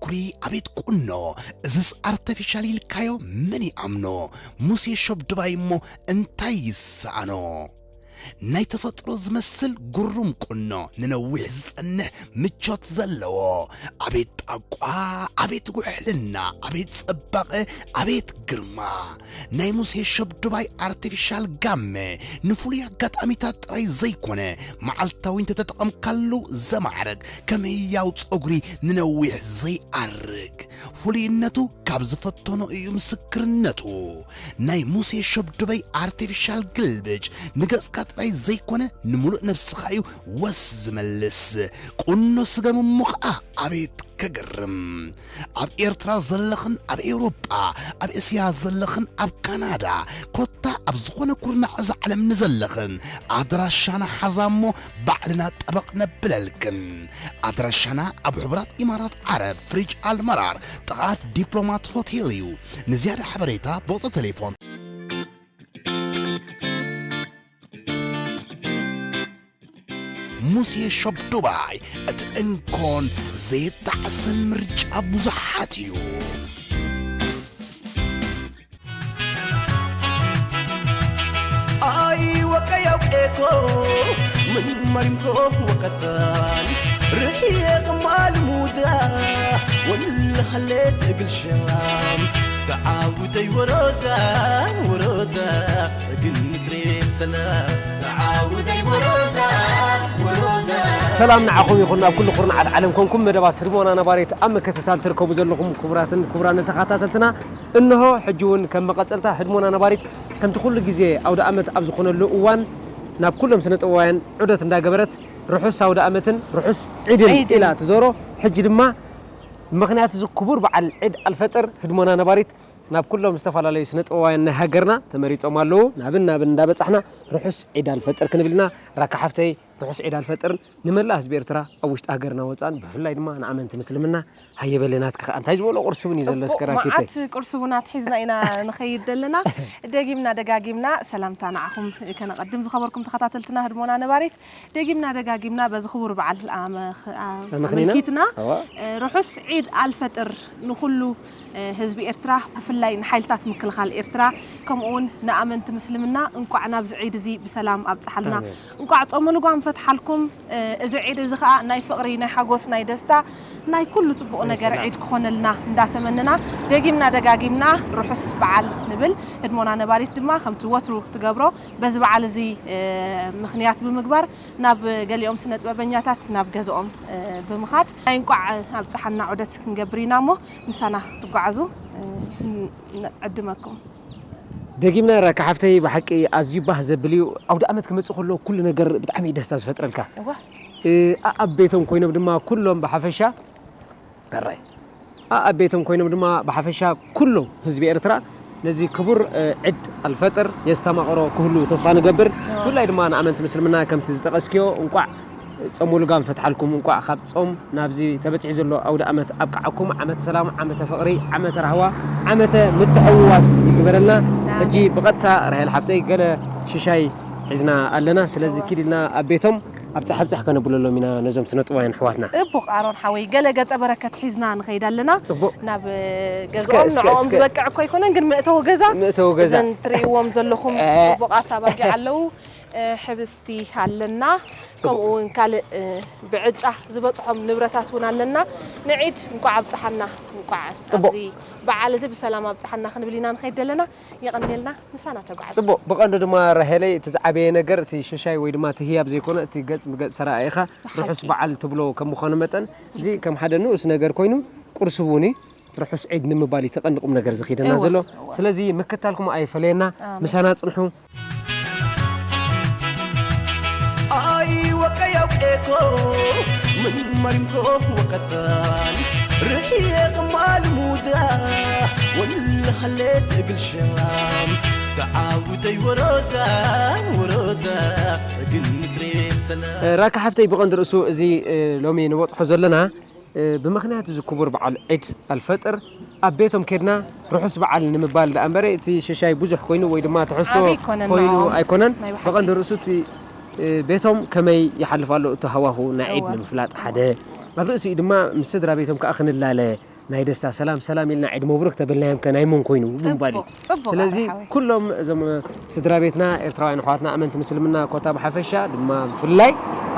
ጸጉሪ፣ ኣቤት ቁኖ፣ እዝስ ኣርተፊሻል ኢልካዮ መን ይኣምኖ? ሙሴ ሸብ ድባይ እሞ እንታይ ይሰኣኖ? ናይ ተፈጥሮ ዝመስል ግሩም ቁኖ፣ ንነዊሕ ዝጸንሕ ምቾት ዘለዎ። ኣቤት ጣቋ፣ ኣቤት ውሕልና፣ ኣቤት ጽባቐ፣ ኣቤት ግርማ። ናይ ሙሴ ሸብ ድባይ ኣርቲፊሻል ጋመ ንፍሉይ ኣጋጣሚታት ጥራይ ዘይኮነ፣ መዓልታዊ እንተተጠቐምካሉ ዘማዕርግ፣ ከም ህያው ጸጉሪ ንነዊሕ ዘይኣርግ። ፍሉይነቱ ካብ ዝፈተኖ እዩ ምስክርነቱ። ናይ ሙሴ ሸብ ድባይ ኣርቲፊሻል ግልብጭ ንገጽካ ጥራይ ዘይኮነ፣ ንምሉእ ነብስኻ እዩ ወስ ዝመልስ። ቁኖ ስገም እሞ ኸኣ ኣቤት ከገርም! ኣብ ኤርትራ ዘለኽን ኣብ ኤውሮጳ፣ ኣብ እስያ ዘለኽን ኣብ ካናዳ፣ ኮታ ኣብ ዝኾነ ኩርናዕ እዛ ዓለም ንዘለኽን፣ ኣድራሻና ሓዛ እሞ ባዕልና ጠበቕ ነብለልክን። ኣድራሻና ኣብ ሕቡራት ኢማራት ዓረብ፣ ፍሪጅ ኣልመራር፣ ጥቓ ዲፕሎማት ሆቴል እዩ። ንዝያዳ ሓበሬታ ብቑጽሪ ቴሌፎን። ሙሴ ሾፕ ዱባይ፣ እቲ እንኮን ዘይጣዕስን ምርጫ ብዙሓት እዩ። ኣይ ወቀያው ቄኮ ምን መሪምኮ ወቀጣን ርሕየ ቅማል ሙዳ ወላ ሀሌት እግል ሸም ተዓውደይ ወሮዛ ወሮዛ እግል ምድሬት ሰላም ተዓውደይ ወሮዛ ወሮዛ። ሰላም ንዓኹም ይኹን፣ ኣብ ኩሉ ኩርናዓት ዓለም ኮንኩም መደባት ህድሞና ነባሪት ኣብ ምክትታል ትርከቡ ዘለኹም ክቡራትን ክቡራንን ተኸታተልትና፣ እንሆ ሕጂ እውን ከም መቐጸልታ ህድሞና ነባሪት ከምቲ ኩሉ ግዜ ኣውደ ኣመት ኣብ ዝኾነሉ እዋን ናብ ኩሎም ስነ ጥበባውያን ዑደት እንዳገበረት ርሑስ ኣውደ ኣመትን ርሑስ ዒድን ዒድን። ኢላ ትዞሮ። ሕጂ ድማ ብምኽንያት እዚ ክቡር በዓል ዒድ ኣልፈጥር ህድሞና ነባሪት ናብ ኩሎም ዝተፈላለዩ ስነ ጥበባውያን ናይ ሃገርና ተመሪጾም ኣለዉ። ናብን ናብን እንዳበጻሕና ርሑስ ዒድ ኣልፈጥር ክንብል ኢና። ራካ ሓፍተይ፣ ርሑስ ዒድ ኣልፈጥርን ንመላእ ህዝቢ ኤርትራ ኣብ ውሽጢ ሃገርና ወጻእን ብፍላይ ድማ ንኣመንቲ ምስልምና ሃየ በሊ ናትኪ ከኣ። እንታይ ዝበሎ ቁርሲ እውን እዩ ዘሎ እስከ ጽቡቕ ራኬተይ? መዓት ቁርሲ እውን ኣትሒዝና ኢና ንኸይድ ዘለና። ደጊምና ደጋጊምና ሰላምታ ንዓኹም ከነቐድም ዝኸበርኩም ተኸታተልትና ህድሞና ነባሪት። ደጊምና ደጋጊምና በዚ ክቡር በዓል ኣመ-፣ ኣ-፣ ኣመኽኒና? ኣመልኪትና፣ ኣዋ። እ፣ ርሑስ ዒድ ኣልፈጥር ንኹሉ፣ እ፣ ህዝቢ ኤርትራ፣ ብፍላይ ንሓይልታት ምክልኻል ኤርትራ፣ ከምኡ እውን ንኣመንቲ ምስልምና እንቋዕ ናብዚ ዒድ እዚ ብሰላም ኣብጽሓልና። ኣሜን። እንቋዕ ጾመ ልጓም ፈትሓልኩም። እ፣ እዚ ዒድ እዚ ኸኣ ናይ ፍቕሪ፣ ናይ ሓጎስ፣ ናይ ደስታ፣ ናይ ኩሉ ጽቡቕ ናይ ነገር ሰላም። ዒድ ክኾነልና እንዳተመነና፣ ደጊምና ደጋጊምና ርሑስ በዓል ንብል። ህድሞና ነባሪት ድማ ከምቲ ወትሩ ትገብሮ በዚ በዓል እዚ፣ እ፣ ምኽንያት ብምግባር ናብ ገሊኦም ስነ ጥበበኛታት ናብ ገዝኦም፣ እ፣ ብምኻድ ናይ እንቋዕ ኣብጽሓና ዑደት ክንገብር ኢና እሞ ምሳና ክትጓዓዙ፣ እ፣ ን-፣ ንዕድመኩም። ደጊምና ራካ ሓፍተይ፣ ብሓቂ ኣዝዩ ባህ ዘብል እዩ። ኣውደ ኣመት ክመጽእ ከሎ ኩሉ ነገር ብጣዕሚ እዩ ደስታ ዝፈጥረልካ። እወ። እ፣ ኣኣብ ቤቶም ኮይኖም ድማ ኩሎም ብሓፈሻ ኣራይ። ኣኣብ ቤቶም ኮይኖም ድማ ብሓፈሻ ኩሎም ህዝቢ ኤርትራ ነዚ ክቡር፣ እ፣ ዒድ ኣልፈጥር የስተማቕሮ ክህሉ ተስፋ ንገብር። እወ። ብፍላይ ድማ ንኣመንቲ ምስልምና ከምቲ ዝጠቐስክዮ እንቋዕ ጾም ልጓም ፈትሓልኩም፣ እንቋዕ ካብ ጾም ናብዚ ተበጺሑ ዘሎ ኣውደ ኣመት ኣብቅዓኩም። ዓመተ ሰላም፣ ዓመተ ፍቕሪ፣ ዓመተ ራህዋ፣ ዓመተ ምትሕውዋስ ይግበረልና። ኣሜን። ሕጂ ብቐጥታ ራሄል ሓብተይ ገለ ሽሻይ ሒዝና ኣለና። ስለዚ እወ። ኪድ ኢልና ኣብ ቤቶም ኣብጻሕ ኣብጻሕ ከነብለሎም ኢና ነዞም ስነ ጥበባውያን ኣሕዋትና። ጽቡቕ ኣሮን ሓወይ፣ ገለ ገጸ በረከት ሒዝና ንኸይድ ኣለና። ጽቡቕ። ናብ እስከ፣ ገዝኦም እስከ፣ ንዕኦም እስከ። ዝበቅዕ እኮ ኣይኮነን፣ ግን መእተዊ ገዛ መእተዊ ገዛ። እዘን ትርእይዎም ዘለኹም እ። ጽቡቓት ኣባጊዕ ኣለዉ። እ፣ ሕብስቲ ኣለና። ጽቡቕ። ከምኡ እውን ካልእ፣ እ፣ ብዕጫ ዝበጽሖም ንብረታት እውን ኣለና። ንዒድ እንቋዕ ኣብጽሓና፣ እንቋዕ ጽቡቕ። ኣብዚ በዓል እዚ ብሰላም ኣብጽሓና ክንብል ኢና ንኸይድ ዘለና። የቐንየልና፣ ምሳና ተጓዓዙ። ጽቡቕ። ብቐንዱ ድማ ራሄለይ፣ እቲ ዝዓበየ ነገር እቲ ሽሻይ ወይ ድማ እቲ ህያብ ዘይኮነ፣ እቲ ገጽ ብገጽ ተረኣኢኻ ብሓቂ። ርሑስ በዓል ትብሎ ከም ምዃኑ መጠን፣ እዚ ከም ሓደ ንኡስ ነገር ኮይኑ፣ ቁርሲ እውን እዩ። ርሑስ ዒድ ንምባል እዩ እቲ ቀንዲ ቁም ነገር ዝኺደና እወ፣ ዘሎ። እወ። ስለዚ ምክታልኩም ኣይፈለየና፣ ኣሜን። ምሳና ጽንሑ። ኣይ ወቀያው ቄኮ ምን መሪምኮ ወቀጣን ርሕየ ቅማል ሙዳ ወላ ሀሌት እግል ሸም ተዓውደይ ወሮዛ ወሮዛ እግል ምድሬት ሰላም። ራካ ሓፍተይ፣ ብቐንዲ ርእሱ እዚ፣ እ፣ ሎሚ ንበጽሖ ዘለና እ፣ ብምኽንያት እዚ ክቡር በዓል ዒድ ኣልፈጥር ኣብ ቤቶም ኬድና ርሑስ በዓል ንምባል ደኣ እምበረ፣ እቲ ሽሻይ ብዙሕ ኮይኑ ወይ ድማ ትሕዝቶ ዓቢ ኣይኮነን ኮይኑ ንዕኦም። ኣይኮነን። ናይ ብሓቂ። ብቐንዱ ርእሱ እቲ፣ እ፣ ቤቶም ከመይ ይሓልፍ ኣሎ እቲ ሃዋሁ ናይ ዒድ እወ። ንምፍላጥ ሓደ፣ ኣብ ርእሲኡ ድማ ምስ ስድራ ቤቶም ከኣ ክንላለ ናይ ደስታ ሰላም ሰላም ኢልና ዒድ መብሩክ ተበልናዮም ከ ናይ መን ኮይኑ ብምባል እዩ። ጽቡቅ ስለዚ ኣረ ሓወይ። ኩሎም እዞም ስድራ ቤትና ኤርትራውያን ኣሕዋትና ኣመንቲ ምስልምና ኮታ ብሓፈሻ ድማ ብፍላይ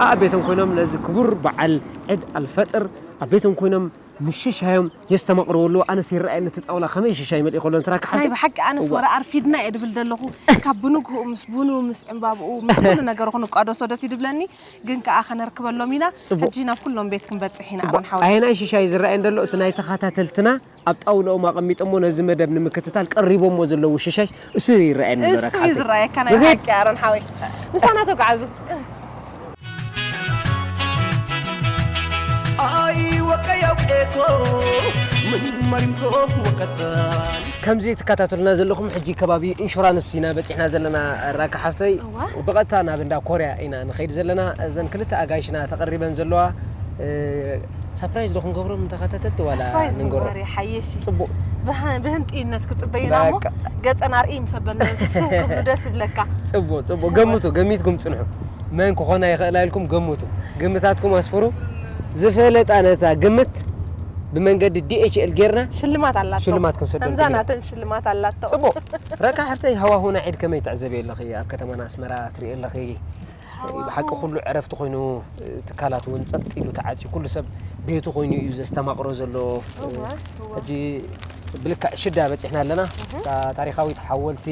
ኣብ ቤቶም ኮይኖም ነዚ ክቡር በዓል ዒድ ኣልፈጥር ኣብ ቤቶም ኮይኖም ምሽሻዮም የስተማቕርዎ ኣለዉ። ኣነስ ይረኣየኒ እቲ ጣውላ ከመይ ሽሻይ መሊእ ከሎ ንትራካ ናይ ሓንቲ ብሓቂ ኣነስ እዋ። ወረ ኣርፊድና እየ ድብል ዘለኹ። ካብ ብንግህኡ ምስ ቡኑ ምስ ዕምባብኡ ምስ ኩሉ ነገሩ ክንቋደሶ ደስ ይድብለኒ። ግን ከኣ ከነርክበሎም ኢና። ጽቡቕ። ሕጂ ናብ ኩሎም ቤት ክንበጽሕ ኢና ጽቡቕ። ኣሮን ሓወይ። ኣየናይ ሽሻይ ዝረኣየን ዘሎ እቲ ናይ ተኸታተልትና ኣብ ጣውላኦም ኣቐሚጦሞ ነዚ መደብ ንምክትታል ቀሪቦሞ ዘለዉ ሽሻይስ እሱ ይረኣየኒ ኣሎ እሱ ራካ እዩ ሓንቲ። ዝረኣየካ ናይ ብግድ ሓቂ ኣሮን ሓወይ። ምሳና ተጓዓዙ። ኣይ ወቀይ ኣውቄኮ ምን መሪምኮ ወቀጣን ከምዚ ትከታተሉና ዘለኹም ሕጂ ከባቢ ኢንሹራንስ ኢና በፂሕና ዘለና ራካ ሓፍተይ እዋ። ብቐጥታ ናብ እንዳ ኮርያ ኢና ንኸይድ ዘለና እዘን ክልተ ኣጋይሽና ተቐሪበን ዘለዋ ሳፕራይዝ ዶ ክንገብሮም ተኸታተልቲ ዋላ ሳፕራይዝ ንንገሮ ምግባር ይሓይሽ እዩ። ፅቡቕ ብህ- ብህንጥይነት ክጽበዩና እሞ በቃ። ገጸን ኣርእይ ምስ ኣበልና ክብሉ ደስ ይብለካ። ፅቡቕ ፅቡቕ ገምቱ ገሚትኩም ፅንሑ መን ክኾና ይኽእላ ኢልኩም ገምቱ ግምታትኩም ኣስፍሩ ዝፈለጣ ነታ ግምት ብመንገዲ ዲኤችኤል ጌርና ሽልማት ኣላቶ ሽልማት ክንሰደልኩም ከምዛ ኢና። ናተን ሽልማት ኣላቶ ፅቡቕ ረካ ሓፍተይ ሃዋሁና ዒድ ከመይ ትዕዘብዮ ኣለኺ ኣብ ከተማና ኣስመራ ትሪኢ ኣለኺ ብሓቂ ኩሉ ዕረፍቲ ኮይኑ ትካላት እውን ፀጥ ኢሉ ተዓፅዩ ኩሉ ሰብ ቤቱ ኮይኑ እዩ ዘስተማቕሮ ዘሎ እወ፣ እወ። ሕጂ ብልክዕ ሽዳ በፂሕና ኣለና እታ ታሪካዊት ሓወልቲ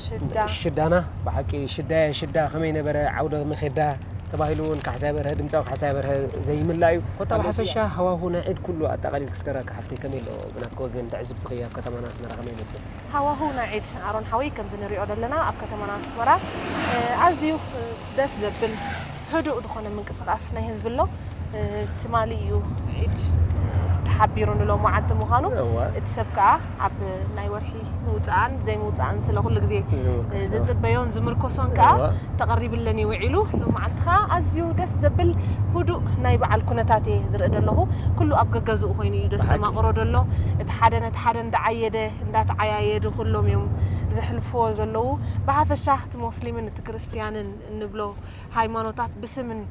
ሽዳ ሽዳና ብሓቂ ሽዳየ ሽዳ ከመይ ነበረ ዓውደ መኼዳ ተባሂሉ እውን ካሕሳይ በርሀ ድምፃዊ ካሕሳይ በርሀ ዘይምላእ እዩ ኮታ ብሓፈሻ ሃዋሁ ናይ ዒድ ኩሉ ኣጠቓሊል ክስከረካ ሓፍተይ ከመይ ኣሎ ብናትክ ወገን ትዕዝብትኺ ኣብ ከተማና ኣስመራ ከመይ ይመስል ሃዋሁ ናይ ዒድ ኣሮን ሓወይ ከምዚ ንሪኦ ዘለና ኣብ ከተማና ኣስመራ ኣዝዩ ደስ ዘብል ህዱእ ዝኾነ ምንቅስቃስ ናይ ህዝቢ ኣሎ ትማሊ እዩ ዒድ ተሓቢሩ ንሎ መዓልቲ ምዃኑ እቲ ሰብ ከዓ ኣብ ናይ ወርሒ ምውፅኣን ዘይምውፅኣን ስለ ኩሉ ግዜ ዝፅበዮን ዝምርኮሶን ከዓ ተቐሪብለን እዩ ውዒሉ ሎመዓልቲ ከዓ ኣዝዩ ደስ ዘብል ህዱእ ናይ በዓል ኩነታት እየ ዝርኢ ዘለኹ ኩሉ ኣብ ገገዝኡ ኮይኑ እዩ ደስተማቕሮ ደሎ እቲ ሓደ ነቲ ሓደ እንዳዓየደ እንዳተዓያየዱ ኩሎም እዮም ዘሕልፍዎ ዘለዉ ብሓፈሻ እቲ ሞስሊምን እቲ ክርስትያንን እንብሎ ሃይማኖታት ብስምን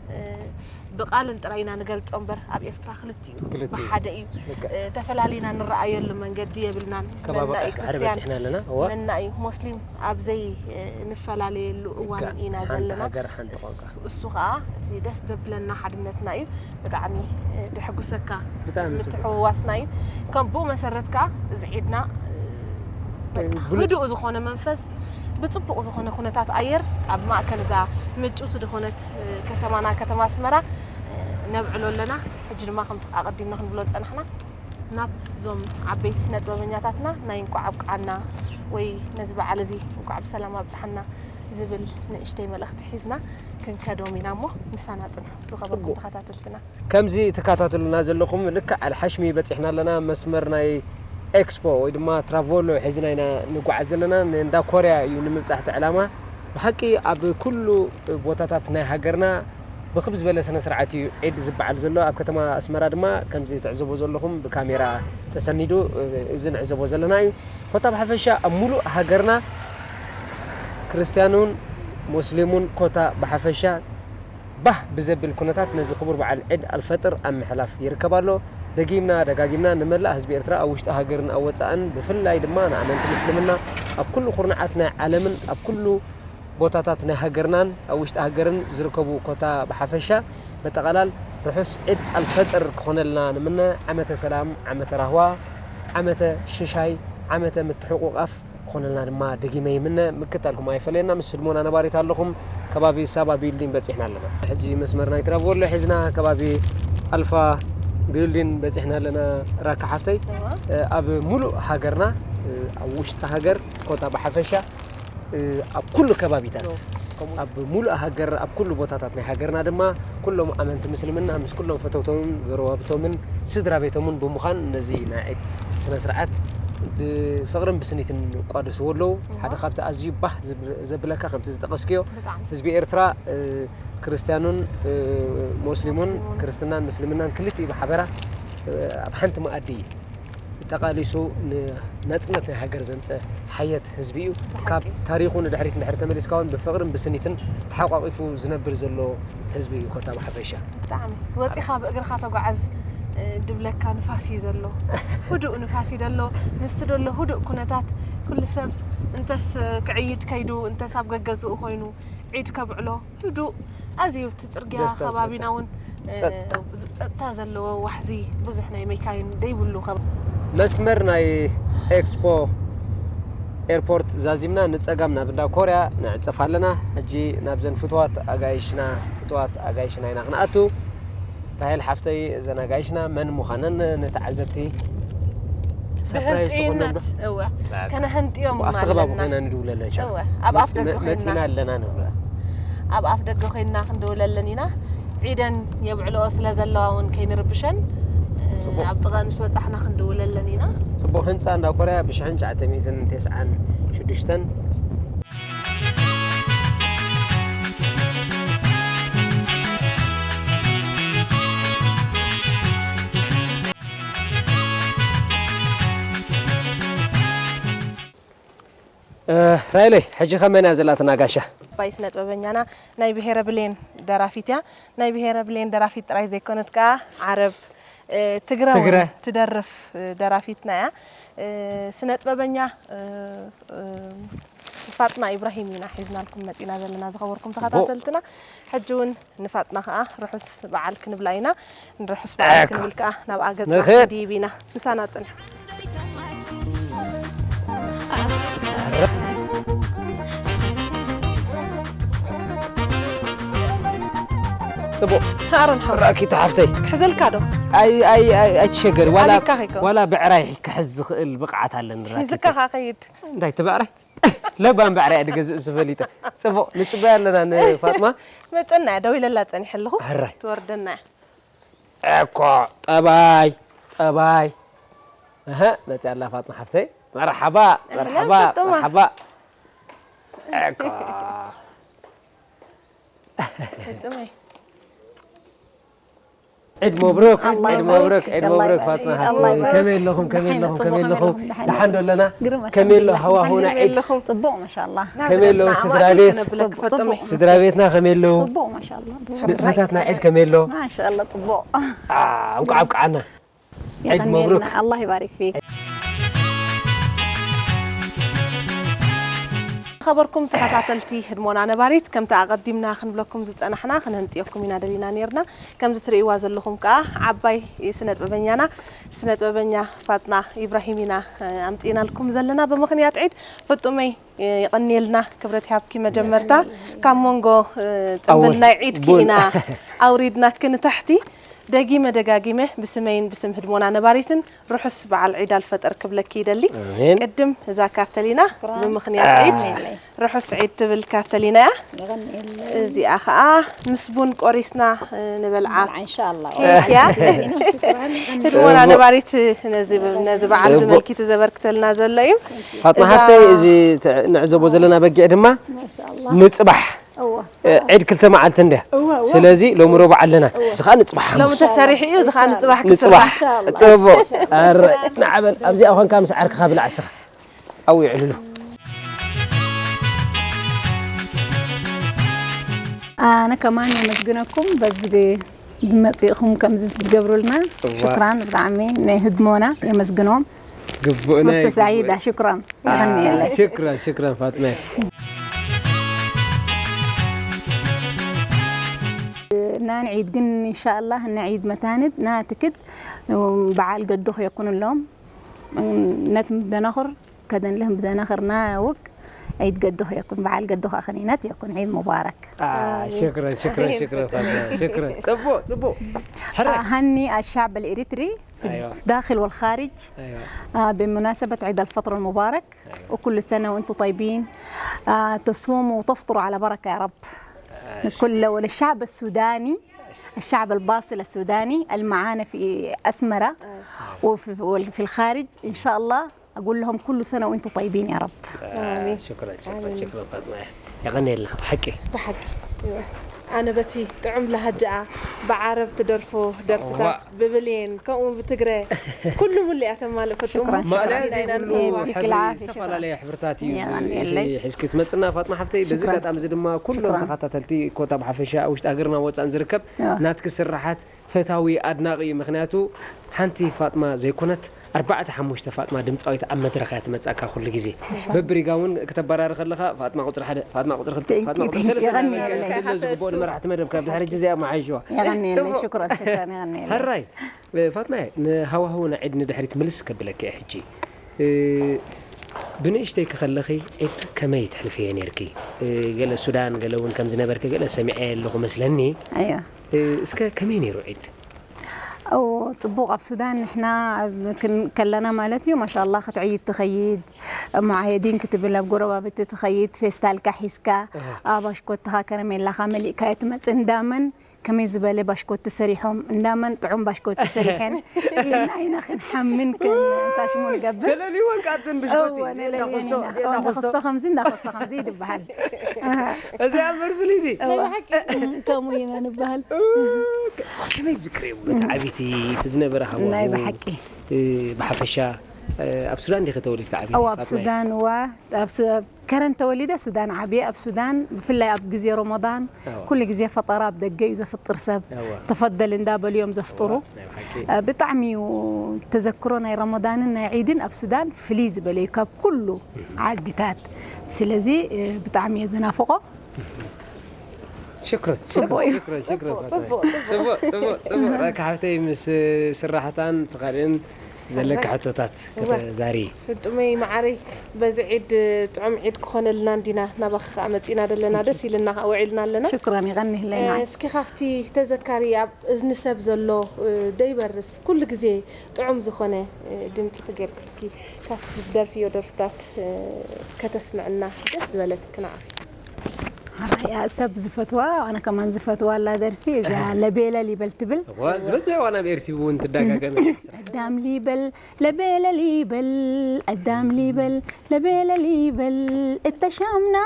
ብቃልን ጥራይ ኢና ንገልጾ እምበር ኣብ ኤርትራ ክልቲኡ ክልቲኡ። ብሓደ እዩ ልክዕ። ተፈላሊና ንረኣየሉ መንገዲ የብልናን ከባቢ መናኢ ኣሕባር ክርስትያን በፂሕና ኣለና እዋ መናኢ ሞስሊም ኣብ ዘይንፈላለየሉ እዋን ልክዕ። ኢና ሓንቲ ዘለና ሃገር ሓንቲ ቋንቋ እሱ ከዓ እቲ ደስ ዘብለና ሓድነትና እዩ ብጣዕሚ ደሕጉሰካ ብጣዕሚ ጽቡቅ። ምትሕውዋስና እዩ ከም ብኡ መሰረት ከዓ እዚ ዒድና ብሉጽ። ህዱእ ዝኾነ መንፈስ ብፅቡቕ ዝኾነ ኩነታት ኣየር ኣብ ማእከል እዛ ምጭውቲ ዝኾነት ከተማና ከተማ ኣስመራ ነብዕሎ ኣለና ሕጂ ድማ ከምቲ ኣቐዲምና ክንብሎ ዝፀናሕና ናብ እዞም ዓበይቲ ስነ ጥበበኛታትና ናይ እንቋዕ ኣብቅዓና ወይ ነዚ በዓል እዚ እንቋዕ ብሰላም ኣብፅሓና ዝብል ንእሽተይ መልእኽቲ ሒዝና ክንከዶም ኢና እሞ ምሳና ፅንሑ ዝኸበርኩም ተኸታተልትና ከምዚ ትከታተሉና ዘለኹም ልክዕ ኣልሓሽሚ በፂሕና ኣለና መስመር ናይ ኤክስፖ ወይ ድማ ትራቮሎ ሒዝና ኢና ንጓዓዝ ዘለና ንእንዳ ኮርያ እዩ ንምብፃሕ እቲ ዕላማ ብሓቂ ኣብ ኩሉ ቦታታት ናይ ሃገርና ብክብ ዝበለ ስነ ስርዓት እዩ ዒድ ዝበዓል ዘሎ ኣብ ከተማ ኣስመራ ድማ ከምዚ ትዕዘቦ ዘለኹም ብካሜራ ተሰኒዱ እዚ ንዕዘቦ ዘለና እዩ ኮታ ብሓፈሻ ኣብ ሙሉእ ሃገርና ክርስትያኑን ሙስሊሙን ኮታ ብሓፈሻ ባህ ብዘብል ኩነታት ነዚ ክቡር በዓል ዒድ ኣልፈጥር ኣብ ምሕላፍ ይርከብ ኣሎ። ደጊምና ደጋጊምና ንመላእ ህዝቢ ኤርትራ ኣብ ውሽጢ ሃገርን ኣብ ወጻእን ብፍላይ ድማ ንኣመንቲ ምስልምና ኣብ ኩሉ ኩርናዓት ናይ ዓለምን ኣብ ኩሉ ቦታታት ናይ ሃገርናን ኣብ ውሽጢ ሃገርን ዝርከቡ ኮታ ብሓፈሻ በጠቓላል ርሑስ ዒድ ኣልፈጥር ክኾነልና ንምነ ዓመተ ሰላም ዓመተ ራህዋ ዓመተ ሽሻይ ዓመተ ምትሕቑቓፍ ክኾነልና ድማ ደጊመ ይምነ። ምክታልኩም ኣይፈለየና። ምስ ህድሞና ነባሪት ኣለኹም። ከባቢ ሳባ ቢልዲን በፂሕና ኣለና። ሕጂ መስመር ናይ ትራቮሎ ሒዝና ከባቢ ኣልፋ ቢልዲን በፂሕና ኣለና። ራካ ሓፍተይ ኣብ ሙሉእ ሃገርና ኣብ ውሽጢ ሃገር ኮታ ብሓፈሻ ኣብ ኩሉ ከባቢታት ኣብ ሙሉእ ሃገር ኣብ ኩሉ ቦታታት ናይ ሃገርና ድማ ኩሎም ኣመንቲ ምስልምና ምስ ኩሎም ፈተውቶምን ጎረባብቶምን ስድራ ቤቶምን ብምዃን ነዚ ናይ ዒድ ስነ ስርዓት ብፍቕርን ብስኒትን ይቋደስዎ ኣለዉ ሓደ ካብቲ ኣዝዩ ባህ ዘብለካ ከምቲ ዝጠቐስክዮ ህዝቢ ኤርትራ ክርስትያኑን ሞስሊሙን ክርስትናን ምስልምናን ክልቲኡ ብሓበራ ኣብ ሓንቲ መኣዲ ተቓሊሱ ንናጽነት ናይ ሃገር ዘምጸ ሓየት ህዝቢ እዩ። ካብ ታሪኹ ንድሕሪት እንድሕር ተመሊስካ እውን ብፍቕርን ብስኒትን ተሓቋቒፉ ዝነብር ዘሎ ህዝቢ እዩ ኮታ ብሓፈሻ። ብጣዕሚ ወጺኻ ብእግርኻ ተጓዓዝ እ፣ ድብለካ ንፋስ እዩ ዘሎ። ህዱእ ንፋስ እዩ ዘሎ። ምስቲ ዘሎ ህዱእ ኩነታት ኩሉ ሰብ እንተስ ክዕይድ ከይዱ፣ እንተስ ኣብ ገገዝኡ ኮይኑ ዒድ ከብዕሎ ህዱእ፣ ኣዝዩ እቲ ጽርግያ ደስታ ከባቢና ዝፈጥር። እውን፣ እ፣ ጸጥታ። ጸጥታ ዘለዎ ዋሕዚ ብዙሕ ናይ መካይን ደይብሉ ከባቢ። መስመር ናይ ኤክስፖ ኤርፖርት ዛዚምና ንጸጋም ናብ እንዳ ኮርያ ንዕጸፍ ኣለና። ሕጂ ናብዘን ፍቱዋት ኣጋይሽና፣ ፍቱዋት ኣጋይሽና ኢና ክንኣቱ። ራሄል ሓፍተይ፣ እዘን ኣጋይሽና መን ምዃነን ንተዓዘብቲ ሰርፕራይዝ ትኾነን ዶ? ብህንጥዩነት፣ እወ። በቃ። ከነህንጥዮም ጽቡቕ፣ ኣብቲ ከባቢ ኣለና። ኮይና ንድውለለን ሻዕ። እወ፣ ኣብ ኣፍ መጽ-፣ ደገ መ-፣ ኮይና። መጺና ኣለና ንብላ። ኣብ ኣፍ ደገ ኮይና ክንድውለለን ኢና። ዒደን የብዕልኦ ስለ ዘለዋ እውን ከይንርብሸን፣ ጽቡቕ። ኣብ ጥቓ ምስ በጻሕና ክንድውለለን ኢና። ጽቡቕ። ህንጻ እንዳ ኮርያ ብሽሕን ትሽዓተ ሚእትን ተስዓን ሽዱሽተን። እ፣ ራይለይ፣ ሕጂ ከመይ እያ ዘላትና ጋሻ? ባይ ስነ ጥበበኛና ናይ ብሄረ ብሌን ደራፊት እያ። ናይ ብሄረ ብሌን ደራፊት ጥራይ ዘይኮነት ከኣ ዓረብ፣ እ፣ ትግረ ትግረ። እውን ትደርፍ፣ እ፣ ደራፊትና እያ። እ፣ ስነ ጥበበኛ፣ እ፣ እ፣ ፋጥና ኢብራሂም ኢና ሒዝናልኩም መጺና ዘለና ዝኸበርኩም ጽቡቕ። ተኸታተልትና። ሕጂ እውን ንፋጥና ከኣ ርሑስ በዓል ክንብላ ኢና። ንርሑስ በዓል እኮ። ክንብል ከኣ ናብ ኣገጻ ንኽድ። ክድይብ ኢና። ምሳና ጽንሑ። ጽቡቕ። ኣሮን ሓው። ራኪታ ሓፍተይ። ክሕዘልካ ዶ? ኣይ፣ ኣይ፣ ኣይ፣ ኣይትሸገሪ። ዋላ፣ ኣበይካ ኸይከውን? ዋላ ብዕራይ ክሕዝ ዝኽእል ብቕዓት ኣለኒ ራኪታ። ሒዝካ ኸኣ ኸይድ። እንታይ ትበዕራይ? ለባም ባዕሪ እያ ድገዝእ ዝፈሊጠ። ጽቡቕ፣ ንጽበያ ኣለና ንፋጥማ። መጸና እያ፣ ደው ኢለላ ጸኒሐ ኣለኹ። ሕራይ። ትወርደና እያ። እኮ፣ ጠባይ፣ ጠባይ። እህ፣ መጽያ ኣላ ፋጥማ ሓፍተይ። መርሓባ፣ ኣህለን መርሓባ፣ ፋጥማ። መርሓባ። እኮ። ፋጥመይ። ዒድ መብሩክ፣ ኣላህ ዒድ መብሩክ፣ ይባርክ፣ ዒድ ኣላህ መብሩክ ይባርክ፣ ፋጥማ ኣላህ ሓፍተይ። ይባርክ። ከመይ ኣለኹም? ከመይ ደሓን ኣለኹም? ጽቡቕ ከመይ ኣለኹም? ከመይ ኣለኹም? ደሓን ደሓን ዶ ኣለና? ግርም፣ ከመይ ኣሎ ኣልሓምዱሊላህ። ሃዋሁና ደሓን ዒድ? ኣለኹም? ጽቡቕ፣ ማሻኣላህ። ናብ ስድራ ቤት? ገጽና ኣማእኪ ክነብለኪ ጽቡቕ፣ ፋጥመይ። ጽቡቕ። ስድራ ቤትና ከመይ ኣለዉ? ጽቡቕ፣ ማሻኣላህ። ንጥፈታትና ዒድ ከመይ ኣሎ? ማሻኣላህ፣ ጽቡቕ። ኣ፣ እንቋዕ ኣብቅዓና። ዒድ የቐንየልና። መብሩክ። ኣላህ ይባርክ ፊክ። ዝኸበርኩም ተኸታተልቲ ህድሞና ነባሪት፣ ከምቲ ኣቐዲምና ክንብለኩም ዝጸናሕና፣ ክነንጥየኩም ኢና ደሊና ኔርና። ከምዚ ትርእይዋ ዘለኹም ከኣ ዓባይ ስነ ጥበበኛና፣ ስነ ጥበበኛ ፋጥና ኢብራሂም ኢና፣ እ፣ ኣምጺእናልኩም ዘለና። ብምኽንያት ዒድ ፍጡመይ፣ እ፣ የቐንየልና፣ ክብረት ይሃብኪ። መጀመርታ ካብ መንጎ፣ እ፣ ጽምብል ኣወል፣ ናይ ዒድኪ ቡን። ኢና ኣውሪድናኪ ንታሕቲ። ደጊመ ደጋጊመ ብስመይን ብስም ህድሞና ነባሪትን ርሑስ በዓል ዒድ ኣልፈጥር ክብለኪ ይደሊ። ኣሜን። ቅድም እዛ ካርተሊና ሽኩራን። ብምኽንያት ዒድ ኣሜን። ርሑስ ዒድ ትብል ካርተሊና እያ። የቐንየለይ። እዚኣ ኸኣ ምስ ቡን ቆሪስና፣ እ፣ ንበልዓ ንበልዓ፣ ኢንሻኣላህ። ኬክ እያ። ሽኩራን። ህድሞና ጽቡቕ። ነባሪት ነዚ፣ ነዚ በዓል ጽቡቕ። ዝመልኪቱ ዘበርክተልና ዘሎ እዩ። ፋጥማ እዛ ሓፍተይ፣ እዚ ት-፣ ንዕዘቦ ዘለና በጊዕ ድማ ማሻኣላህ። ንጽባሕ እወ። ዒድ ክልተ መዓልቲ እንድያ። እወ፣ እወ። ስለዚ ሎሚ ረቡዕ ኣለና። እወ። እዚ ኸኣ ንጽባሕ ሎሚ ሓሙስ። ተሰሪሑ እዩ፣ እዚ ኸኣ ንጽባሕ ክስራሕ። ንጽባሕ። ኢንሻኣላህ። ጽቡቕ። ኣረ፣ ንዓበል፣ ኣብዚኣ ኾንካ ምስ ዓርክኻ ብላዕ እስኻ። ኣብኡ የዕልሉ። ኣነ ከማን የመስግነኩም በዚ ድ-፣ ዝመጽእኹም ከምዚ ዝገብሩልና። እዋ። ሽክራን ብጣዕሚ ንህድሞና የመስግኖም። ግቡእና እዩ፣ ርሑስ ሰዒዳ፣ ግቡእ። ሽክራን። አ፣ የቐንየለይ። ሽክራን፣ ሽክራን ፋጥመ። ናን ዒድ ግን ኢንሻኣላህ፣ ና ዒድ መታንድ፣ ና ትክድ፣ በዓል ገድኹ የኩንሎም። ነት ደናኹር፣ ከደን ለህም ብደናኽር ና ውክ፣ ዒድ ገድኹ የኩን፣ በዓል ገድኹ ኣኸኒነት የኩን፣ ዒድ ሙባረክ። አ፣ ኣሜን። ሽክራን፣ ሽክራን፣ ኣሜን። ሽክራን ፋጥመ፣ ሽክራን። ጽቡቕ፣ ጽቡቕ። ሕራይ። أهني الشعب الإريتري في أيوة. الداخل والخارج، أيوة. آه، بمناسبة عيد الفطر المبارك. أيوة. وكل سنة وأنتم طيبين. آه، تصوموا وتفطروا على بركة يا رب. آه، لكل، وللشعب السوداني، الشعب الباصل السوداني المعانا في أسمرة، آه. وفي، وفي الخارج، إن شاء الله أقول لهم كل سنة وأنتم طيبين يا رب. آه، آمين. شكرًا، شكرًا، آمين. شكرًا فاطمة. የቐንየልና፣ ብሓቂ። ብሓቂ። ኣነ በቲ ጥዑም ላህጃኣ፣ ብዓረብ ትደርፎ ደርፍታት፣ እዋ። ብብሌን፣ ከምኡ ብትግረ፣ ኩሉ ሙሉ እያ ተማልእ። ፍጡም ሽክራን፣ ሽክራን። ማለት ኣዚና ኢና የዕጢኪ ንፈትዋ። ኣልዓፍያ፣ ሽክራን። ዝተፈላለየ ሕብርታት እዩ የቐንየለይ። እዚ ሒዝኪ ትመጽና ፋጥማ ሓፍተይ። በዚ ሽክራን። ኣጋጣሚ እዚ ድማ ኩሎም ሽክራን። ተኸታተልቲ ኮታ ብሓፈሻ ኣብ ውሽጢ ሃገርና ወጻእን ዝርከብ ያ። ናትኪ ስራሓት ፈታዊ ኣድናቒ እዩ። ምኽንያቱ ሓንቲ ፋጥማ ዘይኮነት ኣርባዕተ ሓሙሽተ ፋጥማ ድምፃዊት ኣብ መድረኽ እያ ትመጻካ ኩሉ ግዜ። በብሪጋ እውን ክተበራሪ ከለኻ ፋጥማ ቁፅሪ ሓደ፣ ፋጥማ ቁፅሪ ክልተ፣ ፋጥማ ቁፅሪ ሰለስተ እናበልካ ትብሎ ዝግብኦ ንመራሕቲ መደብ ካብ ድሕሪ ግዜ እያ መሓይሽዋ። የቐንየለይ። ሽክራን፣ ሽክራን፣ የቐንየለይ። ሕራይ ፋጥማ፣ ንሃዋህው ናይ ዒድ ንድሕሪት ምልስ ከብለኪ እየ ሕጂ። ብንእሽተይ ክኸለኺ ዒድ ከመይ ትሕልፍዮ ነርኪ? ገለ ሱዳን ገለ እውን ከም ዝነበርኪ ገለ ሰሚዐ ኣለኹ መስለኒ። ኣዮ እስከ ከመይ ነይሩ ዒድ? ኦ ጽቡቕ። ኣብ ሱዳን ንሕና ከለና ማለት እዩ ማሻላ ክትዕይድ ትኸይድ፣ እሞ ዓየዲን ክትብል ኣብ ጎረባብቲ ትኸይድ፣ ፌስታልካ ሒዝካ፣ ኣብ ኣሽኮትኻ ከረሜላኻ መሊእካዮ ትመጽእ። እንዳመን ከመይ ዝበለ ባሽኮቲ ሰሪሖም፣ እንዳመን ጥዑም ባሽኮቲ ሰሪሐን ኢልና ኢና ክንሓምን ክንታሽሙ ንገብር። ተለልይወን ከኣ እተን ብሽኮቲ እወ፣ ነለልየን ኢና። እንዳኾስቶ ከምዚ እንዳኾስቶ ከምዚ ይድበሃል። እዚኣ እምበር ፍልይቲ። እወ፣ ከምኡ ኢና ንበሃል። ከመይ ትዝክርዮ በቲ ዓቢቲ እቲ ዝነበረ ሃዋሁ? ናይ ብሓቂ። ብሓፈሻ ኣብ ሱዳን ዲኺ ተወሊድካ ዓቢኺ? እወ፣ ኣብ ሱዳን። እወ፣ ኣብ ከረን ተወሊደ ሱዳን ዓብየ። ኣብ ሱዳን ብፍላይ ኣብ ግዜ ረመዳን ኩሉ ግዜ ፈጠራ ኣብ ደገ እዩ ዘፍጥር ሰብ። ተፈደል እንዳበሉ እዮም ዘፍጥሩ። ብጣዕሚ እዩ ተዘክሮ ናይ ረመዳንን ናይ ዒድን ኣብ ሱዳን ፍልይ ዝበለ እዩ ካብ ኩሉ ዓድታት። ስለዚ ብጣዕሚ እየ ዝናፍቆ። ሽክረን ጽቡቕ እዩ። ሽክረን ሽክረን ጽቡቕ ጽቡቕ ጽቡቕ ጽቡቕ። ራካ ሓፍተይ ምስ ስራሕታን ተኻልእን ዘለካ ሕቶታት ከተዛሪ። ፍጡመይ መዓረይ፣ በዚ ዒድ ጥዑም ዒድ ክኾነልና እንዲና ናባኺ ከዓ መፂና ዘለና። ደስ ኢልና ከዓ ውዒልና ኣለና። ሽክረን ይቐንህለይ። እስኪ ካብቲ ተዘካሪ ኣብ እዝኒ ሰብ ዘሎ ደይበርስ ኩሉ ግዜ ጥዑም ዝኾነ ድምፂ ክገርክ እስኪ ካብ ደርፍዮ ደርፍታት ከተስምዕና ደስ ዝበለትክ ንዓኺ። ያ ሰብ ዝፈትዋ ኣነ ከማን ዝፈትዋ ኣላ ደርፊ እዛ ለቤለል ይበል ትብል። ዝበዝሕ ዋና ኣብ ኤርቲቪ እውን ትደጋገመ። ኣዳም ሊበል ለቤለል ይበል ኣዳም ሊበል ለቤለል ይበል እተሻምና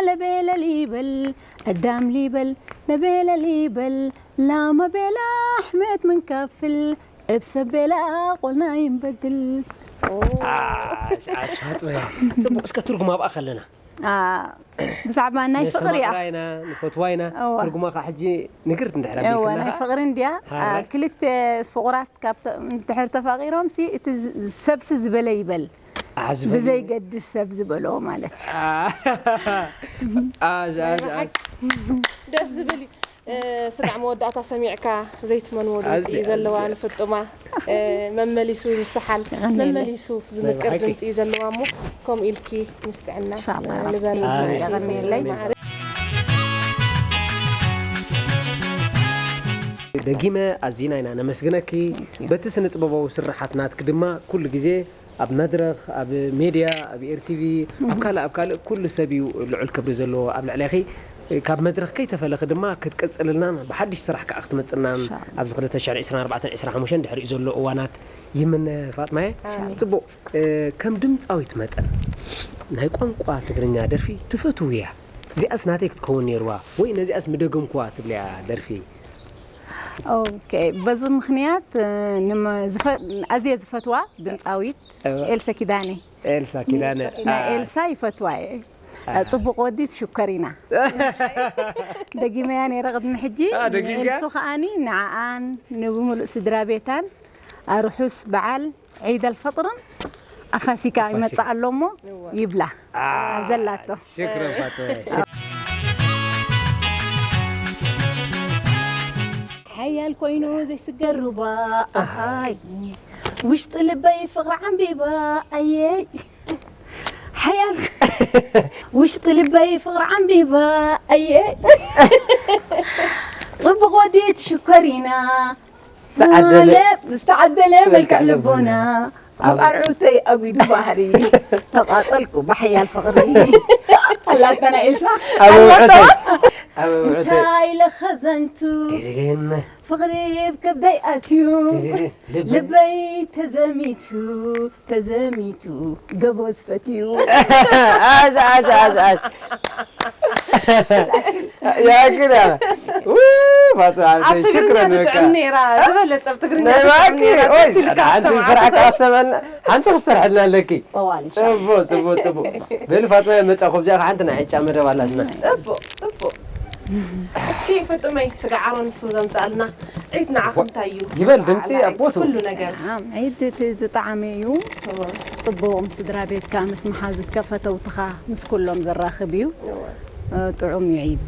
ለቤለል ይበል ኣዳም ሊበል ለቤለል ይበል ላመ ቤላ ኣሕመድ ምንከፍል እብ ሰብ ቤላ ቆልና ይንበድል። ኣሽፋጥመያ ጽቡቕ። እስከ ትርጉም ኣብኣ ከለና ብዛዕባ ናይ ፍቕሪ እያ። ኢና ንፈትዋ ኢና። ትርጉማ ከዓ ሕጂ ንግር እንድሕር እወ ናይ ፍቕሪ እንድያ። ክልተ ፍቑራት ካብ ድሕር ተፋቒሮም ሲ እቲ ሰብሲ ዝበለ ይበል። ብዘይገድስ ሰብ ዝበሎ ማለት ደስ ዝብል እዩ። ስጋዕ መወዳእታ ሰሚዕካ ዘይትመንዎ ድምፂ እዩ ዘለዋ ንፍጡማ። መመሊሱ ዝሰሓል መመሊሱ ዝምቅር ድምፂ እዩ ዘለዋ እሞ ከምኡ ኢልኪ ምስ ጥዕና ንበሪ። የቐንየለይ። ደጊመ ኣዚና ኢና ነመስግነኪ። በቲ ስነ ጥበባዊ ስርሓት ናትኪ ድማ ኩሉ ግዜ ኣብ መድረኽ ኣብ ሜድያ ኣብ ኤርቲቪ ኣብ ካልእ ኣብ ካልእ ኩሉ ሰብ እዩ ልዑል ክብሪ ዘለዎ ኣብ ልዕሌኺ። ካብ መድረኽ ከይተፈለኺ ድማ ክትቅፅልልናን ብሓድሽ ስራሕ ከዓ ክትመፅናን ኣብዚ ክልተ ሽሕን ዕስራን ኣርባዕተን ዕስራን ሓሙሽተን ድሕሪኡ ዘሎ እዋናት ይምነ። ፋጥማየ ጽቡቕ። ከም ድምፃዊት መጠን ናይ ቋንቋ ትግርኛ ደርፊ ትፈትውያ? እዚኣስ ናተይ ክትከውን ነይርዋ ወይ ነዚኣስ ምደገምኩዋ ትብልያ ደርፊ? ኦኬ፣ በዚ ምኽንያት ኣዝየ ዝፈትዋ ድምፃዊት ኤልሰ ኪዳነ። ኤልሳ ኪዳነ ናይ ኤልሳ ይፈትዋ እየ። ፅቡቕ ወዲ ትሽከር ኢና። ደጊመያ ነይረ ቅድሚ ሕጂ። ኤልሱ ከዓኒ ንዓኣን ንብምሉእ ስድራ ቤታን ኣርሑስ በዓል ዒድ ኣልፈጥርን ኣፋሲካ ይመጽእ ኣሎ እሞ ይብላ ኣብ ዘላቶ። ሽክረን ፋጥመ። ሓያል ኮይኑ ዘይስገር ሩባ ኣሃይ ውሽጢ ልበይ ፍቕሪ ዓምቢባ ኣየይ ሓያል ውሽጢ ልበይ ፍቕሪ ዓምቢባ ኣየይ ጽቡቕ ወዲ ትሽኮሪና ዝተዓደለ መልክዕ ልቦና ኣብ ኣርዑተይ ኣጒዱ ባህሪ ተቓጸልኩ ብሓያል ፍቕሪ ኣላተና ኤልሳ ኣብ ውዕተይ ኣብ ውዕተይ እንታይ ለኸዘንቱ ድርግም ፍቕሪ ከብደይ ኣትዩ ልበይ ተዘሚቱ ተዘሚቱ ገቦ ዝፈትዩ ኣሽ ኣሽ ኣሽ ኣሽ ያግዳ ፋቱ ኣብ ትግርኛ ትጥዕም ነይራ ዝበለጸ ኣብ ትግርኛ ትጥዕም ነይራ ደስ ኢልካ ሓንቲ ትሰምዓ ስራሕ ትኽእል። ክትሰበልና ሓንቲ ክትሰርሐልና ኣለኪ ጠዋል ጽቡቅ ጽቡቅ ጽቡቅ በሉ ፋጥማ መጻ ኮብዚኣ ሓንቲ ናይ ዕጫ መደብ ኣላትና ጽቡቅ ጽቡቅ እስኪ ፍጡመይ ስጋዕ ኣሮን ንሱ ዘምጻልና ዒድ ንዓኹም እንታይ እዩ? ይበል ድምጺ በዓል ዒድ ኣቦቱ። ኩሉ ነገር። ዒድ እቲ ዝጠዓመ እዩ። ጽቡቕ ምስ ስድራ ቤትካ ምስ መሓዙትካ ፈተውትኻ ምስ ኩሎም ዘራኽብ እዩ። ጥዑም እዩ ዒድ።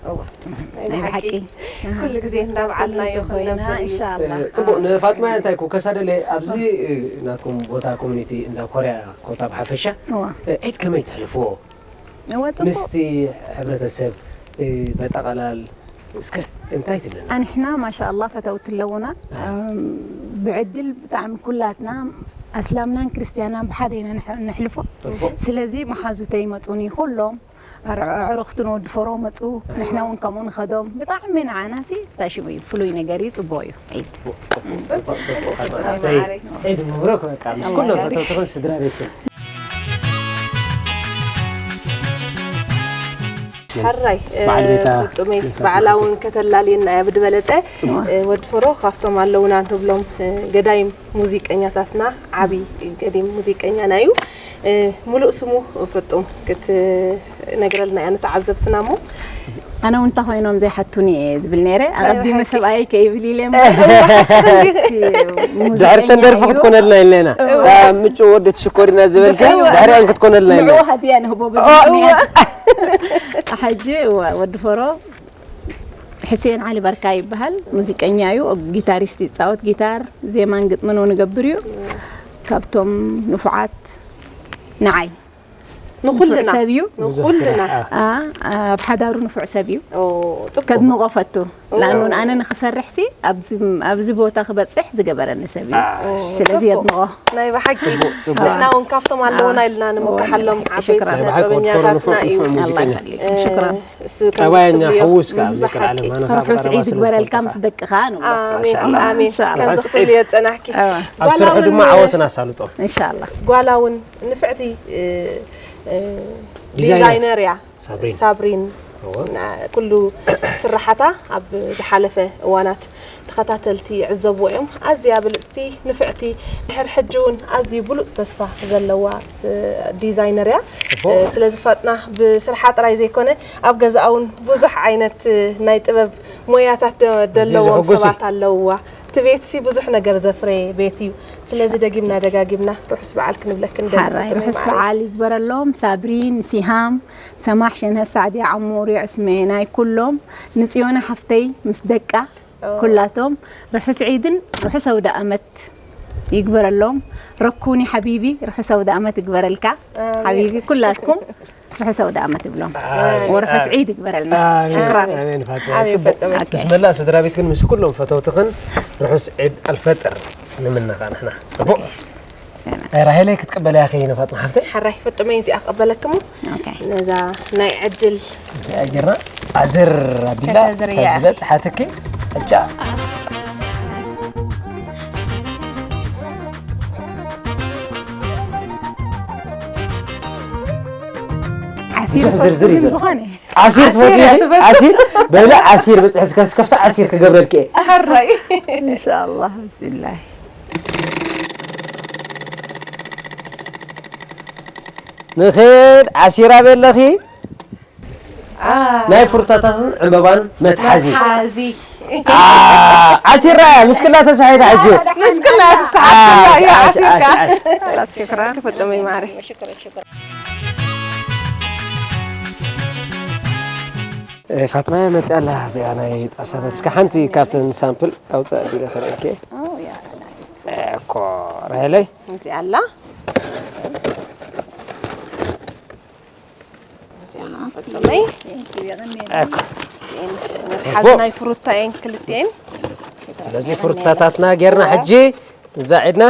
እዋ ናይ ናይ ብሓቂ ብሓቂ። ኩሉ ግዜ እንዳበዓልናዮ ኮይና ክንነብር እዩ። ኢንሻኣላ። ጽቡቕ ንፋጥማ እንታይ ኮ ከሳደለ ኣብዚ ናትኩም ቦታ ኮሚኒቲ እንዳ ኮርያ ኮታ ብሓፈሻ እዋ ዒድ ከመይ ትሕልፍዎ? እወ ጽቡቕ። ምስቲ ሕብረተሰብ በጠቓላል እስከ እንታይ ትብለና? ኣንሕና ማሻኣላ ፈተውቲ ኣለውና። እም፣ ብዕድል ብጣዕሚ ኩላትና ኣስላምናን ክርስትያናን ብሓደ ኢና ንሕ- ንሕልፎ። ጽቡቕ። ስለዚ መሓዙተይ መፁኒ ኩሎም ኣር- ኣዕሩኽትን ወዲ ፈሮ መፁ። ንሕና እውን ከምኡ ንኸዶም። ብጣዕሚ ንዓናሲ ታሽሙ እዩ፣ ፍሉይ ነገር እዩ፣ ፅቡቕ እዩ። ዒድ ጽቡቕ፣ ጽቡቕ፣ ጽቡቕ። ሓፍተይ፣ ዒድ ሙብረክ በቃ ምስ ኩሎም ፈተውትኽን ስድራ ቤትክን። ሕራይ በዓል ቤታ ፍጡመይ ባዕላ እውን ከተላልየና እያ ብድበለፀ። ወዲ ፈሮ ካብቶም ኣለውና ንብሎም ገዳይም ሙዚቀኛታትና ዓብዪ ገዲም ሙዚቀኛና እዩ። ሙሉእ ስሙ ፍጡም ክትነግረልና እያ ንተዓዘብትና እሞ። ኣነ እውን እንታይ ኮይኖም ዘይሓቱኒ እየ ዝብል ነይረ። ኣቐዲመ ሰብኣይ ከይብል ኢለ እሞ። ድሕሪ ተደርፊ ክትኮነልና ኢልና ኢና። ምጭ ወዲ ትሽኮሪና ዝበልካ ድሕሪኣን ክትኮነልና ኢልና። ንዕኡ ሃድያ ንህቦ በዚ ምክንያት። ሕጂ እወ፣ ወዲ ፈሮ ሕሴን ዓሊ በርካ ይበሃል። ሙዚቀኛ እዩ። ጊታሪስት ይፃወት። ጊታር፣ ዜማን ግጥምን እውን ይገብር እዩ። ካብቶም ንፉዓት ንዓይ ንፉዕ ንኹልና ሰብ እዩ። ንኹልና ኣ፣ ኣብ ሓዳሩ ንፉዕ ሰብ እዩ። ኦ፣ ጽቡቅ። ከድንቆ ፈቱ። ላኑ ኣነ ንክሰርሕ ሲ ኣብዚ ኣብዚ ቦታ ክበፅሕ ዝገበረኒ ሰብ እዩ። ስለዚ ጽቡቅ። የድንቆ። ናይ ብሓቂ ጽቡቅ። ንሕና እውን ካብቶም ኣለውና ኢልና ንምከሓሎም ዓበይቲ ሽክራን። ስነ ጥበበኛታትና እዩ። ሙዚቀኛ። ኣላ ይኸሊ። ሽክራን። እሱ ከም ጠባየኛ ዝፍልዮ ሕውስ ከኣ ኣብዚ ብሓቂ። ቀዳለ ማና ርሑስ ዒድ ይግበረልካ ምስ ደቅኻ ንብሎ። ኣሜን ኣሜን። ኢንሻኣላህ። ከምዚ ርሑስ ክትብልዮ ዝጸናሕኪ። ኣዋ። ኣብ ስርሑ ድማ ዓወትን ኣሳልጦ። ኢንሻኣላህ። ጓላ እውን ንፍዕቲ እ፣ እ፣ ዲዛይነር። ዲዛይነር እያ ሳብሪን። ሳብሪን እዎ። ና- ኩሉ ስራሓታ ኣብ ዝሓለፈ እዋናት ተኸታተልቲ ይዕዘብዎ እዮም። ኣዝያ ብልፅቲ ንፍዕቲ ድሕር ሕጂ እውን ኣዝዩ ብሉፅ ተስፋ ዘለዋ ስ- ዲዛይነር እያ። ጽቡቕ። እ፣ ስለዚ ፋጥና ብስርሓ ጥራይ ዘይኮነ ኣብ ገዛኣ እውን ብዙሕ ዓይነት እ፣ ናይ ጥበብ ሞያታት ደ- ደለዎም ዘሕጉስ እዩ። ሰባት ኣለውዋ። እቲ ቤትሲ ብዙሕ ነገር ዘፍረየ ቤት እዩ። ስለዚ ደጊምና ደጋጊምና ርሑስ በዓል ክንብለክ ንደሊ ሓራይ ፍጡመይ ርሑስ ማዓረይ። በዓል ይግበረሎም። ሳብሪን፣ ሲሃም፣ ሰማሕ፣ ሸንሀ፣ ሳዕድያ፣ ዓሙር፣ ዕስመ፣ ናይ ኩሎም ንጽዮና ሓፍተይ ምስ ደቃ ኩላቶም ርሑስ ዒድን ርሑስ ኣውደ ኣመት ይግበረሎም። ረኩኒ ሓቢቢ ርሑስ ኣውደ ኣመት ይግበረልካ። ሓቢቢ ኩላትኩም ርሑስ ኣውደ ኣመት ይብሎም። ወርሑስ ዒድ ይግበረልና። ሽክራን። ኣሜን ፋጥማ። ኣሜን ጽቡቕ። ፈጥማ። ምስ መላእ ስድራ ቤትክን ምስ ኩሎም ፈተውትኽን ርሑስ ዒድ ኣልፈጥር ንምነኻ ንሕና። ጽቡቕ። ራሄለይ ክትቀበልያ ኸይነ ፋጥማ ሓፍተይ። ሓራይ ፈጥመይ እዚኣ ክቐበለክሙ ኦኬ። ነዛ ናይ ዕድል እዚኣ ጌርና ኣዝር ኣቢላ ከተዝርያ። ተዝበጽሓትኪ ዕጫ። ዓሲር ብዙሕ ዝርዝር እዩ ዘሎ። ዝኾነ ዓሲር ትፈትዊ እያ ዲኺ? ትፈቱ። ዓሲር በለ ዓሲር በጽሒ እስከ ስከፍታ ዓሲር ክገብረልኪ እየ። ሕራይ ኢንሻኣላህ ብስሚላህ። ንኽድ ዓሲር ኣበይ ኣለኺ? ናይ ፍሩታታትን ዕምበባን መትሓዚ። ሓዚ ዓ- ዓሲራ እያ ምስክላ ተሳሒታ ሕጂ። ምስክላ ተሳሓትካ እያ ዓሽ፣ ዓሲርካ። ዓሽ፣ ዓሽ። ላስ ሽክራን ፈጥመይ ማዓረይ። እ፣ ፋጥማየ መፅያ ኣላ እዚኣ ናይ ጣሳታት። እስከ ሓንቲ ካብተን ሳምፕል ኣውፅእ ኣቢለ ከርእየኪ። እኮ ራሄለይ። እዚኣ ኣላ። እዚኣ ኸዓ ፈጥመይ። እኮ መትሓዚ ናይ ፍሩታ እየን ክልቲኤን። ስለዚ ፍሩታታትና ጌርና ሕጂ እዛ ዒድና።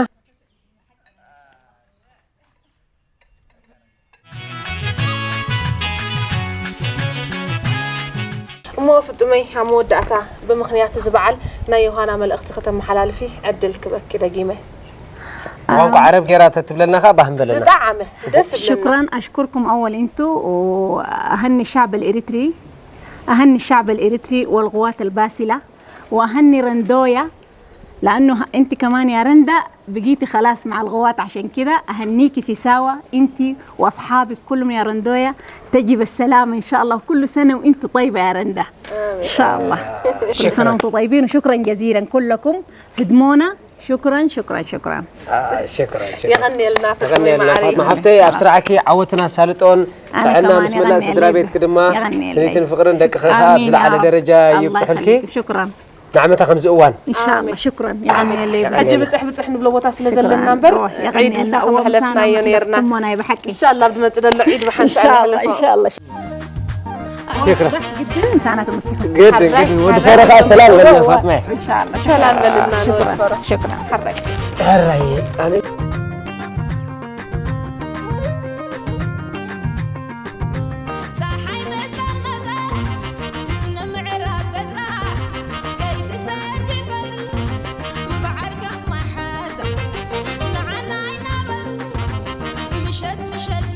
እሞ ፍጡመይ ኣብ መወዳእታ ብምኽንያት እዚ በዓል ናይ ዮሃና መልእኽቲ ከተመሓላልፊ ዕድል ክበኪ ደጊመ። ቋንቋ ዓረብ ጌራ ተትብለና ኸዓ ባህም በለና። ዝጠዓመ ደስ ብለና። شكرا أشكركم أول أنتو وأهني الشعب الإريتري أهني الشعب الإريتري والقوات الباسلة وأهني رندويا لأنه أنت كمان يا رندا بقيتي خلاص مع الغوات، عشان كده أهنيكي في ساوة، أنت وأصحابك كلهم يا رندويا. تجي بالسلامة إن شاء الله، كل سنة وأنت طيبة يا رندا. إن شاء الله. كل سنة وأنتم طيبين، وشكرا جزيلا كلكم. هدمونا. شكرا، شكرا، شكرا. ሽክራን ሽክራን። የቐንየልና ፈጣሪ የቐንየልና ማዓረይ። ፋጥማ ሓፍተይ፣ ኣብ ስራሕኪ ዓወትን ኣሳልጦን ኣነ ጥዕናን ከማን ምስ መላእ የቐንየለይ። ስድራ ቤትኪ ድማ የቐንየለይ። ስኒትን ፍቕርን ደቅኺ ከዓ ኣብ ኣሚን ዝለዓለ ያ ረብ። ደረጃ ኣላህ ይብፅሑልኪ። ይኸሊክ። ሽክራን። ንዓመታ ከም ዝእዋን إن شاء الله. ሽክራን። የቐንየለይ። ሕጂ ብፅሕ ብፅሕ ንብሎ ቦታ ስለ ዘለና እምበር ኦ፣ ዒድ ምሳኹም ምሳኹም ኣሕለፍናዮ ምሳና ነርና። ሕለፍኩሞ ናይ ብሓቂ። ኢንሻላ ኣብ ዝመፅእ ዘሎ ዒድ ብሓንሳ إن شاء الله، إن شاء الله. ሽክራን። ግድን ምሳና ትምስሑ። ግድን ግድን፣ ወዲ ሸረኻ ሰላም በልና ፋጥማ። إن شاء الله. ሰላም በልና ሽክራን። ነበረ። ሽክራን። ሓራይ ሕራይ ኣነ ፀሓይ መጠመጠ ንምዕራብ ገፃ ከይትሰግፈር ብዓርካ ማሓዛ ንዓና ኣይናበር ምሸት ምሸት